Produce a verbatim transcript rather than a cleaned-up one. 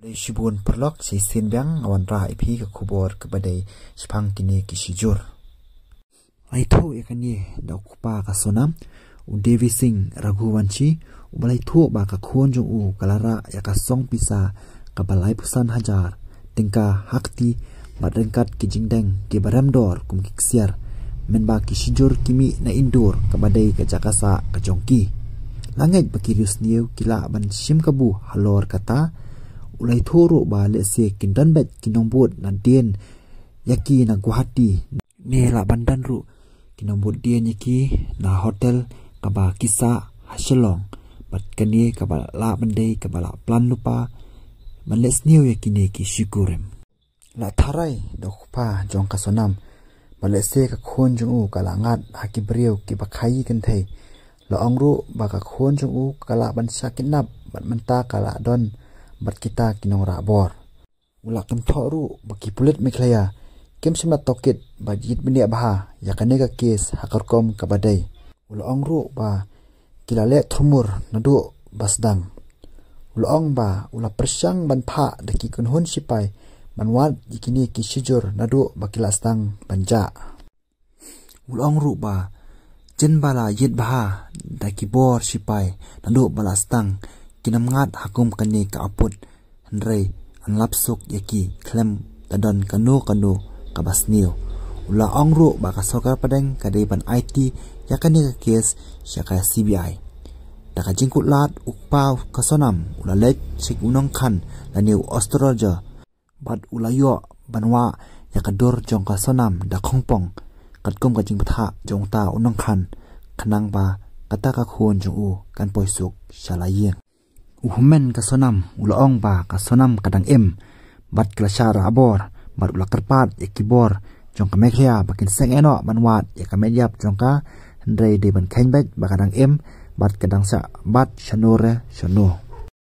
Dei shibun paralok, shisien biang nga wanrah ïa phi ka khubor kaba dei shaphang kine ki shijur. Ai thoh ïa kane da u kpa ka Sonam, u Devi Singh Raghuvanshi, u ba la ïathuh ba ka khun jong u ka la rah ïa ka song pisa kaba laiphew san hajar tyngka ha kti bad ryngkat ki jingdeng kiba rem dor kum ki ksiar, mynba ki shijur ki mih na Indore kaba dei ka jaka sah ka jong ki. La ngeit ba ki riewsniew ki lah ban shim kabu halor kata. U la ïathuh ruh ba lehse kin don beit ki nongbud na dien ïa ki na Guwahati, ne lah ban don ruh ki nongbud dien ïa ki na hotel kaba ki sah ha Shillong, bad kane kaba lah ban dei kaba la plan lypa ban leh sniew ïa kine ki shikurim. La tharai da u kpa jong ka Sonam ba lehse ka khun jong u ka la ngat ha ki briew kiba khaii kynthei. La ong ruh ba ka khun jong u ka lah ban shah kidnap bad mynta ka la don bad kita ki nongrah bor. U la kynthoh ruh ba ki pulit Meghalaya kim shym la tohkit bad ïit bniah bha ïa kane ka kes ha ka rukom kaba dei. U la ong ruh ba ki la leh thurmur naduh ba sdang. U la ong ba u la pyrshang ban phah da ki kynhun sipai ban wad ïa kine ki shijur naduh ba ki la sdang ban jah. U la ong ruh ba jin ba la ïit bha da ki bor sipai naduh ba la sdang, kin ym ngat ha kum kane ka aput, hynrei yn lap suk ïa ki khlem da don kano kano kaba sniew. U la ong ruh ba ka sorkar pdeng ka dei ban aiti ïa kane ka kes sha ka C B I. Da ka jingkut lad, u kpa ka Sonam u la leit sha u nongkhan lane u astrologer, bad u la ïoh ban wah ïa ka dur jong ka Sonam da khongpong, katkum ka jingbatai jong uta u nongkhan, khnang ba kata ka khun jong u kan poi suk sha la ïing. U hynmen ka Sonam u la ong ba ka Sonam ka dang im bad ka la shah rah bor, bad u la kyrpad ïa ki bor jong ka Meghalaya ba kin seng eh noh ban wad ïa ka met ïap jong ka, hynrei dei ban kheiñ beit ba ka dang im bad ka dang shah bat shano re shano.